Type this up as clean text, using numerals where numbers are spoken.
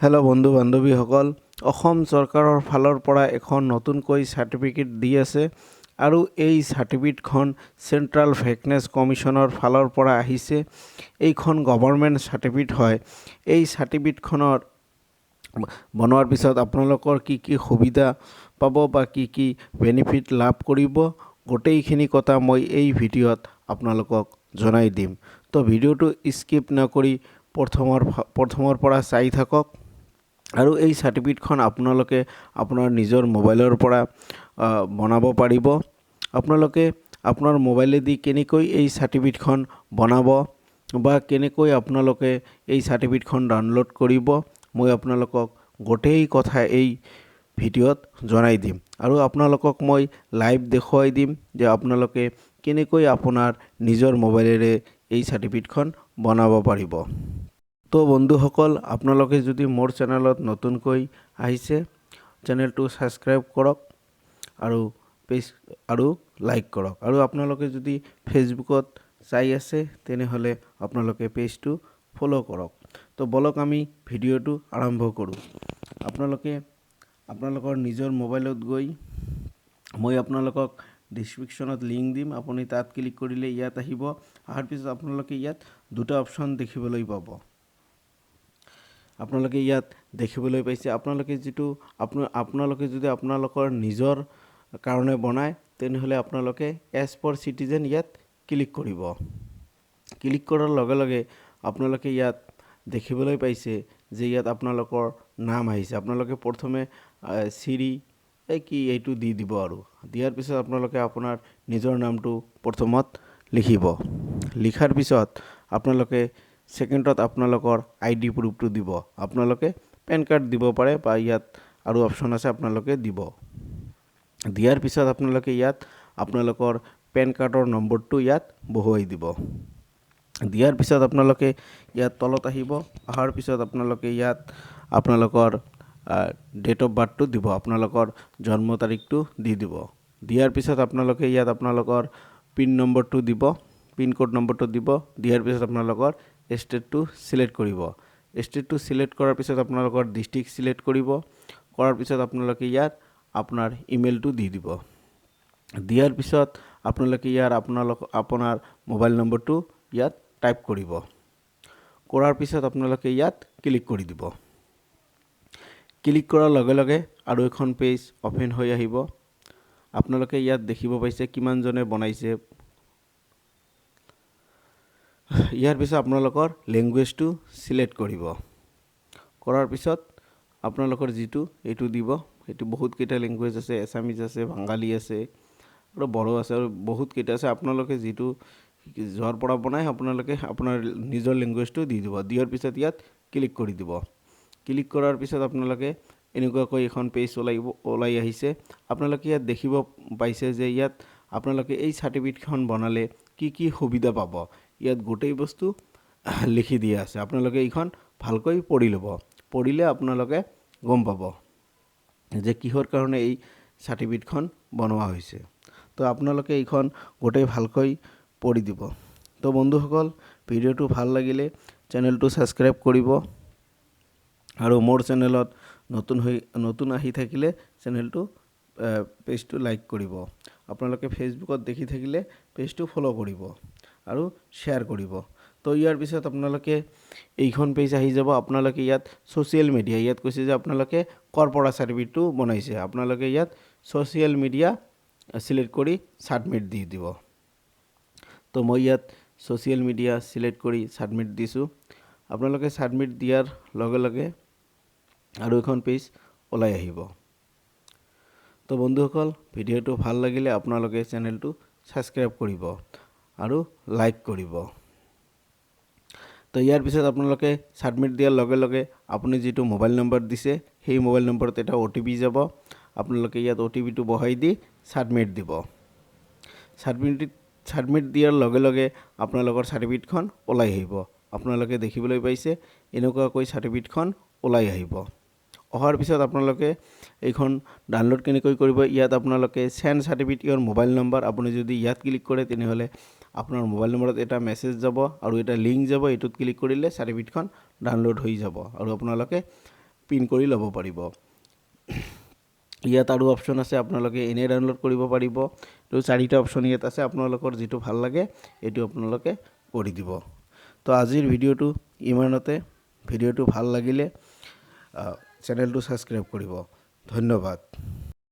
Hello' বন্ধু বান্ধৱীসকল, অসম চৰকাৰৰ ফালৰ পৰা এখন নতুনকৈ চাৰ্টিফিকেট দি আছে আৰু এই চাৰ্টিফিকেটখন চেণ্ট্ৰেল ভেকনেছ কমিশ্যনৰ ফালৰ পৰা আহিছে। এইখন গভৰ্ণমেণ্ট চাৰ্টিফিকেট হয়। এই চাৰ্টিফিকেটখনৰ বনোৱাৰ পিছত আপোনালোকৰ কি কি সুবিধা পাব বা কি কি বেনিফিট লাভ কৰিব, গোটেইখিনি কথা মই এই ভিডিঅ'ত আপোনালোকক জনাই দিম। তো ভিডিঅ'টো স্কিপ নকৰি প্ৰথমৰ পৰা চাই থাকক। আৰু এই চাৰ্টিফিকেটখন আপোনালোকে আপোনাৰ নিজৰ মোবাইলৰ পৰা বনাব পাৰিব। আপোনালোকে আপোনাৰ মোবাইলেদি কেনেকৈ এই চাৰ্টিফিকেটখন বনাব বা কেনেকৈ আপোনালোকে এই চাৰ্টিফিকেটখন ডাউনলোড কৰিব, মই আপোনালোকক গোটেই কথা এই ভিডিঅ'ত জনাই দিম। আৰু আপোনালোকক মই লাইভ দেখুৱাই দিম যে আপোনালোকে কেনেকৈ আপোনাৰ নিজৰ মোবাইলেৰে এই চাৰ্টিফিকেটখন বনাব পাৰিব। তো বন্ধুসকল, আপোনালোকে যদি মোৰ চেনেলত নতুনকৈ আহিছে, চেনেলটো ছাবস্ক্ৰাইব কৰক আৰু পেজ আৰু লাইক কৰক। আৰু আপোনালোকে যদি ফেচবুকত চাই আছে, তেনেহ'লে আপোনালোকে পেজটো ফ'ল' কৰক। তো ব'লক, আমি ভিডিঅ'টো আৰম্ভ কৰোঁ। আপোনালোকে আপোনালোকৰ নিজৰ মোবাইলত গৈ, মই আপোনালোকক ডিছক্ৰিপশ্যনত লিংক দিম, আপুনি তাত ক্লিক কৰিলে ইয়াত আহিব। অহাৰ পিছত আপোনালোকে ইয়াত দুটা অপশ্যন দেখিবলৈ পাব। আপোনালোকে ইয়াত দেখিবলৈ পাইছে, আপোনালোকে যিটো আপোনালোকে যদি আপোনালোকৰ নিজৰ কাৰণে বনায়, তেনেহ'লে আপোনালোকে এজ ফৰ চিটিজেন ইয়াত ক্লিক কৰিব। ক্লিক কৰাৰ লগে লগে আপোনালোকে ইয়াত দেখিবলৈ পাইছে যে ইয়াত আপোনালোকৰ নাম আহিছে। আপোনালোকে প্ৰথমে চিৰি এই কি এইটো দি দিব আৰু দিয়াৰ পিছত আপোনালোকে আপোনাৰ নিজৰ নামটো প্ৰথমত লিখিব। লিখাৰ পিছত আপোনালোকে ছেকেণ্ডত আপোনালোকৰ আই ডি প্ৰুফটো দিব। আপোনালোকে পেন কাৰ্ড দিব পাৰে বা ইয়াত আৰু অপশ্যন আছে, আপোনালোকে দিব। দিয়াৰ পিছত আপোনালোকে ইয়াত আপোনালোকৰ পেন কাৰ্ডৰ নম্বৰটো ইয়াত বহুৱাই দিব। দিয়াৰ পিছত আপোনালোকে ইয়াত তলত আহিব। অহাৰ পিছত আপোনালোকে ইয়াত আপোনালোকৰ ডেট অফ বাৰ্থটো দিব, আপোনালোকৰ জন্ম তাৰিখটো দি দিব। দিয়াৰ পিছত আপোনালোকে ইয়াত আপোনালোকৰ পিন নম্বৰটো দিব, পিন ক'ড নম্বৰটো দিব। দিয়াৰ পিছত আপোনালোকৰ ষ্টেটটো ছিলেক্ট কৰিব। ষ্টেটটো ছিলেক্ট কৰাৰ পিছত আপোনালোকৰ ডিষ্ট্ৰিক্ট ছিলেক্ট কৰিব। কৰাৰ পিছত আপোনালোকে ইয়াত আপোনাৰ ইমেইলটো দি দিব। দিয়াৰ পিছত আপোনালোকে ইয়াৰ আপোনাৰ মোবাইল নম্বৰটো ইয়াত টাইপ কৰিব। কৰাৰ পিছত আপোনালোকে ইয়াত ক্লিক কৰি দিব। ক্লিক কৰাৰ লগে লগে আৰু এখন পেজ অ'পেন হৈ আহিব। আপোনালোকে ইয়াত দেখিব পাইছে কিমানজনে বনাইছে। ইয়াৰ পিছত আপোনালোকৰ লেংগুৱেজটো ছিলেক্ট কৰিব। কৰাৰ পিছত আপোনালোকৰ যিটো এইটো দিব, সেইটো বহুতকেইটা লেংগুৱেজ আছে, এছামিজ আছে, বাঙালী আছে আৰু বড়ো আছে আৰু বহুতকেইটা আছে। আপোনালোকে যিটো য'ৰ পৰা বনায়, আপোনালোকে আপোনাৰ নিজৰ লেংগুৱেজটো দি দিব। দিয়াৰ পিছত ইয়াত ক্লিক কৰি দিব। ক্লিক কৰাৰ পিছত আপোনালোকে এনেকুৱাকৈ এখন পেজ ওলাই আহিছে। আপোনালোকে ইয়াত দেখিব পাইছে যে ইয়াত আপোনালোকে এই চাৰ্টিফিকেটখন বনালে কি কি সুবিধা পাব, ইয়াত গোটেই বস্তু লিখি দিয়া আছে। আপোনালোকে এইখন ভালকৈ পঢ়ি ল'ব। পঢ়িলে আপোনালোকে গম পাব যে কিহৰ কাৰণে এই চাৰ্টিফিকেটখন বনোৱা হৈছে। তো আপোনালোকে এইখন গোটেই ভালকৈ পঢ়ি দিব। তো বন্ধুসকল, ভিডিঅ'টো ভাল লাগিলে চেনেলটো ছাবস্ক্ৰাইব কৰিব আৰু মোৰ চেনেলত নতুন আহি থাকিলে চেনেলটো পেজটো লাইক কৰিব। আপোনালোকে ফেচবুকত দেখি থাকিলে পেজটো ফ'ল' কৰিব আৰু শ্বেয়াৰ কৰিব। তো ইয়াৰ পিছত আপোনালোকে এইখন পেজ আহি যাব। আপোনালোকে ইয়াত ছ'চিয়েল মিডিয়া, ইয়াত কৈছে যে আপোনালোকে ক'ৰ পৰা চাৰ্টিফিকেটটো বনাইছে। আপোনালোকে ইয়াত ছ'চিয়েল মিডিয়া ছিলেক্ট কৰি ছাবমিট দি দিব। তো মই ইয়াত ছ'চিয়েল মিডিয়া ছিলেক্ট কৰি ছাবমিট দিছোঁ। আপোনালোকে ছাবমিট দিয়াৰ লগে লগে আৰু এখন পেজ ওলাই আহিব। তো বন্ধুসকল, ভিডিঅ'টো ভাল লাগিলে আপোনালোকে চেনেলটো ছাবস্ক্ৰাইব কৰিব আৰু লাইক কৰিব। তো ইয়াৰ পিছত আপোনালোকে ছাবমিট দিয়াৰ লগে লগে আপুনি যিটো মোবাইল নম্বৰ দিছে, সেই মোবাইল নম্বৰত এটা অ' টি পি যাব। আপোনালোকে ইয়াত অ' টি পিটো বহাই দি ছাবমিট দিব। ছাবমিট দিয়াৰ লগে লগে আপোনালোকৰ চাৰ্টিফিকেটখন ওলাই আহিব। আপোনালোকে দেখিবলৈ পাইছে, এনেকুৱাকৈ চাৰ্টিফিকেটখন ওলাই আহিব। অহাৰ পিছত আপোনালোকে এইখন ডাউনলোড কেনেকৈ কৰিব? ইয়াত আপোনালোকে send certificate your mobile number, আপুনি যদি ইয়াত ক্লিক কৰে, তেনেহ'লে আপোনাৰ মোবাইল নম্বৰত এটা মেছেজ যাব আৰু এটা লিংক যাব। এইটোত ক্লিক কৰিলে চাৰ্টিফিকেটখন ডাউনলোড হৈ যাব আৰু আপোনালোকে প্ৰিণ্ট কৰি ল'ব পাৰিব। ইয়াত আৰু অপশ্যন আছে, আপোনালোকে এনেই ডাউনলোড কৰিব পাৰিব। তো চাৰিটা অপশ্যন ইয়াত আছে, আপোনালোকৰ যিটো ভাল লাগে এইটো আপোনালোকে কৰি দিব। তো আজিৰ ভিডিঅ'টো ইমানতে। ভিডিঅ'টো ভাল লাগিলে চেনেলটো ছাবস্ক্ৰাইব কৰিব। ধন্যবাদ।